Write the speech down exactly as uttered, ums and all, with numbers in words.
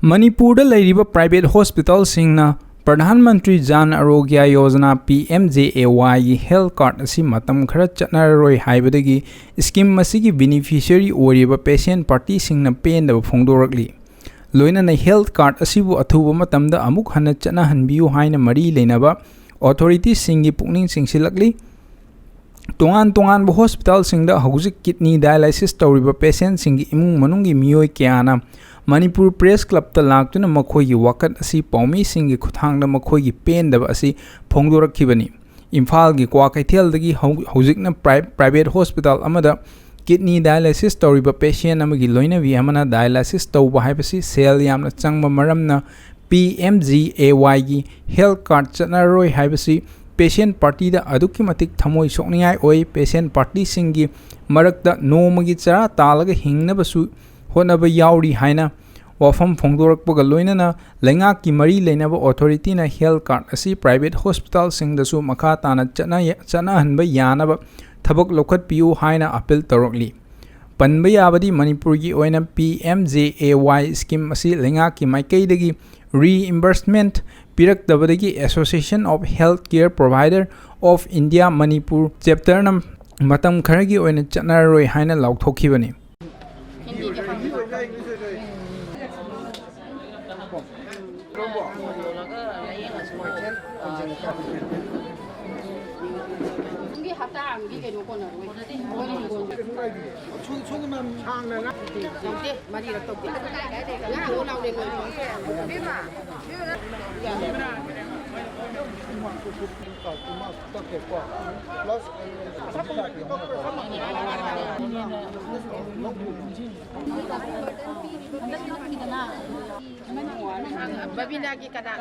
ꯃꯅꯤꯄꯨꯔꯗ ꯂꯩꯔꯤꯕ private hospitalꯁꯤꯡꯅ Pradhan Mantri Jan ꯑꯔꯣꯒ꯭ꯌ Yojana, P M J A Y ꯒꯤ health card ꯑꯁꯤ ꯃꯇꯝ ꯈꯔ ꯆꯠꯅꯔꯔꯣꯏ ꯍꯥꯏꯕꯗꯒꯤ scheme ꯑꯁꯤꯒꯤ beneficiary ꯑꯣꯏꯔꯤꯕ patient partyꯁꯤꯡꯅ ꯄꯦꯟꯗꯕ ꯐꯣꯡꯗꯣꯔꯛꯂꯤ꯫ ꯂꯣꯏꯅꯅ health card ꯑꯁꯤꯕꯨ ꯑꯊꯨꯕ ꯃꯇꯝꯗ ꯑꯃꯨꯛ ꯍꯟꯅ ꯆꯠꯅꯍꯟꯕꯤꯌꯨ ꯍꯥꯏꯅ ꯃꯔꯤ ꯂꯩꯅꯕ authorityꯁꯤꯡꯒꯤ ꯄꯨꯛꯅꯤꯡ ꯆꯤꯡꯁꯤꯜꯂꯛꯂꯤ꯫ ꯇꯣꯉꯥꯟ ꯇꯣꯉꯥꯟꯕ hospitalꯁꯤꯡꯗ ꯍꯧꯖꯤꯛ kidney dialysis ꯇꯧꯔꯤꯕ patientꯁꯤꯡꯒꯤ ꯏꯃꯨꯡ ꯃꯅꯨꯡꯒꯤ ꯃꯤꯑꯣꯏ ꯀꯌꯥꯅ ꯃꯅꯤꯄꯨꯔ Press Clubꯇ ꯂꯥꯛꯇꯨꯅ ꯃꯈꯣꯏꯒꯤ ꯋꯥꯀꯠ ꯑꯁꯤ ꯄꯥꯎꯃꯤꯁꯤꯡꯒꯤ ꯈꯨꯠꯊꯥꯡꯗ ꯃꯈꯣꯏꯒꯤ ꯄꯦꯟꯗꯕ ꯑꯁꯤ ꯐꯣꯡꯗꯣꯔꯛꯈꯤꯕꯅꯤ꯫ ꯏꯝꯐꯥꯜꯒꯤ ꯀ꯭ꯋꯥꯀꯩꯊꯦꯜꯗꯒꯤ ꯍꯧ-, ꯍꯧꯖꯤꯛꯅ pri-, private hospital ꯑꯃꯗ kidney dialysis ꯇꯧꯔꯤꯕ patient ꯑꯃꯒꯤ ꯂꯣꯏꯅꯕꯤ ꯑꯃꯅ dialysis ꯇꯧꯕ ꯍꯥꯏꯕꯁꯤ ꯁꯦꯜ ꯌꯥꯝꯅ ꯆꯪꯕ ꯃꯔꯝꯅ P M J A Y ꯒꯤ health card ꯆꯠꯅꯔꯔꯣꯏ ꯍꯥꯏꯕꯁꯤ patient partyꯗ ꯑꯗꯨꯛꯀꯤ ꯃꯇꯤꯛ ꯊꯃꯣꯏ ꯁꯣꯛꯅꯤꯡꯉꯥꯏ ꯑꯣꯏ꯫ Patient partyꯁꯤꯡꯒꯤ ꯃꯔꯛꯇ ꯅꯣꯡꯃꯒꯤ ꯆꯔꯥ ꯇꯥꯜꯂꯒ ꯍꯤꯡꯅꯕꯁꯨ ꯍꯣꯠꯅꯕ ꯌꯥꯎꯔꯤ ꯍꯥꯏꯅ ꯋꯥꯐꯝ ꯐꯣꯡꯗꯣꯔꯛꯄꯒ ꯂꯣꯏꯅꯅ ꯂꯩꯉꯥꯛꯀꯤ ꯃꯔꯤ ꯂꯩꯅꯕ authorityꯅ health card ꯑꯁꯤ private hospitalꯁꯤꯡꯗꯁꯨ ꯃꯈꯥ ꯇꯥꯅ ꯆꯠꯅ-, ꯆꯠꯅꯍꯟꯕ ꯌꯥꯅꯕ ꯊꯕꯛ ꯂꯧꯈꯠꯄꯤꯌꯨ ꯍꯥꯏꯅ appeal ꯇꯧꯔꯛꯂꯤ꯫ ꯄꯟꯕ ꯌꯥꯕꯗꯤ ꯃꯅꯤꯄꯨꯔꯒꯤ ꯑꯣꯏꯅ P M J A Y scheme ꯑꯁꯤ ꯂꯩꯉꯥꯛꯀꯤ ꯃꯥꯏꯀꯩꯗꯒꯤ reimbursement ꯄꯤꯔꯛꯇꯕꯗꯒꯤ Association of Healthcare Provider of India Manipur chapterꯅ ꯃꯇꯝ ꯈꯔꯒꯤ ꯑꯣꯏꯅ ꯆꯠꯅꯔꯔꯣꯏ ꯍꯥꯏꯅ ꯂꯥꯎꯊꯣꯛꯈꯤꯕꯅꯤ꯫ ꯃꯔꯤꯔꯛ ꯇꯧꯗꯦ꯫ ꯉꯥ ꯂꯧ ꯂꯥꯎꯅꯦ ꯉꯣꯏ꯫ ꯕꯕꯤꯅꯥꯒꯤ ꯀꯅꯥ?